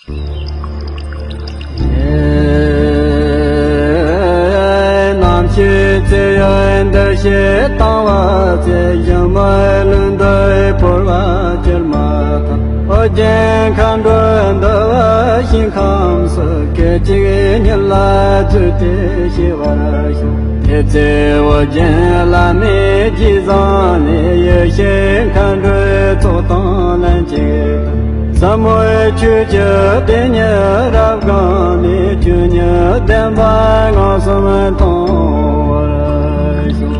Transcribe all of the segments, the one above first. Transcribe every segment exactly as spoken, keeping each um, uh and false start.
རྣམ་ཤེས་ཚེ་ཡི་འདུ་ཤེས་དང་བ་ཚེ་ཡི་མ་ལུས་འདི་བོར་བ་ཅིར་མ་ཐག་ཨོ་རྒྱན་མཁའ་འགྲོ་འདུ་བ་ཞིང་ཁམས་སུ་སྐད་ཅིག་ཉིད་ལ་རྫུས་ཏེ་ཤེས་པར་ཤོག་དེ་ཚེ་ཨོ་རྒྱན་བླ་མའི་རྗེས་བཟུང་ནས་ཡེ་ཤེས་མཁའ་འགྲོའི་ཚོགས་དང་ལྷན་ཅིག་ཏུ། ཟབ་མོའི་ཆོས་ཀྱི་སྡེ་ཉིད་རབ་བསྒོམས་ནས་ཆོས་ཉིད་བདེན་པ་མངོན་སུམ་མཐོང་བར་ཤོག་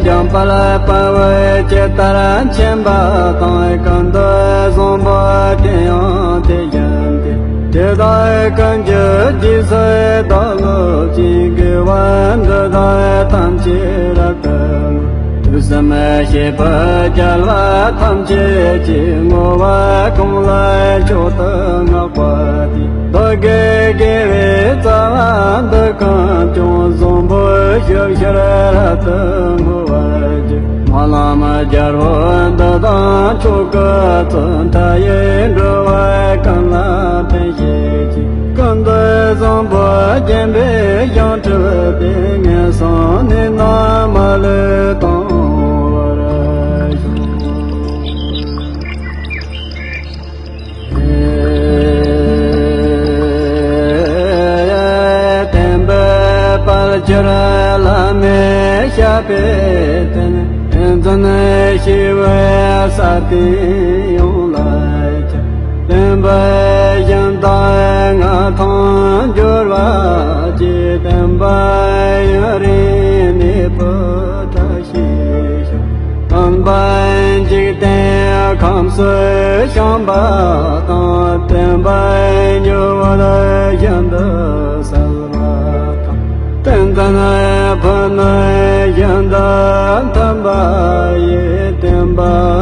འཇམ་དཔལ་དཔའ་བོས་ཇི་ལྟར་མཁྱེན་པ་དང་། ཀུན་ཏུ་བཟང་པོ་དེ་ཡང་དེ་བཞིན་ཏེ། དེ་དག་ཀུན་གྱི་རྗེས་སུ་བདག་སློབ་ཅིང་། དགེ་བ་འདི་དག་ཐམས་ཅད་རབ་ཏུ་བསྔོ། དུས་གསུམ་གཤེགས་པའི་རྒྱལ་བ་ཐམས་ཅད་ཀྱིས། བསྔོ་བ་གང་ལ་མཆོག་ཏུ་བསྔགས་པ་དེས། བདག་གི་དགེ་བའི་རྩ་བ་འདི་ཀུན་ཀྱང་། བཟང་པོ་ཞིག་ཕྱིར་རབ་ཏུ་བསྔོ་བར་བགྱི། སྨོན་ལམ་རྒྱལ་པོ་འདི་དང་མཆོག་གི་གཙོ། མཐའ་ཡས་འགྲོ་བ་ཀུན་ལ་ཕན་བྱེད་ཅིང་། ཀུན་ཏུ་བཟང་པོ་བརྒྱན་པའི་ཞིང་སྒྲུབ་སྟེ། ངན་སོང་ནས་ནི་མ་ལུས་གཏོང་བར་ཤོག་བསྟན་པའི་དཔལ་གྱུར་བླ་མའི་ཞབས་པད་བརྟན། བསྟན་འཛིན་ཞི་བའི་ས་སྟེང་ཡོངས་ལ་ཁྱབ། བསྟན་པའི་ཞིང་དུ་མངའ་ཐང་འབྱོར་བར་བགྱི། བསྟན་པ་ཡུན་རིང་གནས་པའི་བཀྲ་ཤིས་ཤོག་བསྟན་པ་འཇིག་རྟེན་ཁམས་སུ་བྱུང་བ་དང་། བསྟན་པ་འགྱུར་བ་ཞིང་དུ་གསལ་བ་དང་། བསྟན་འཛིན་ཕུ་ནུ་ཞིང་དུ་ཐིམ་པ་ཡིས། བསྟན་པ་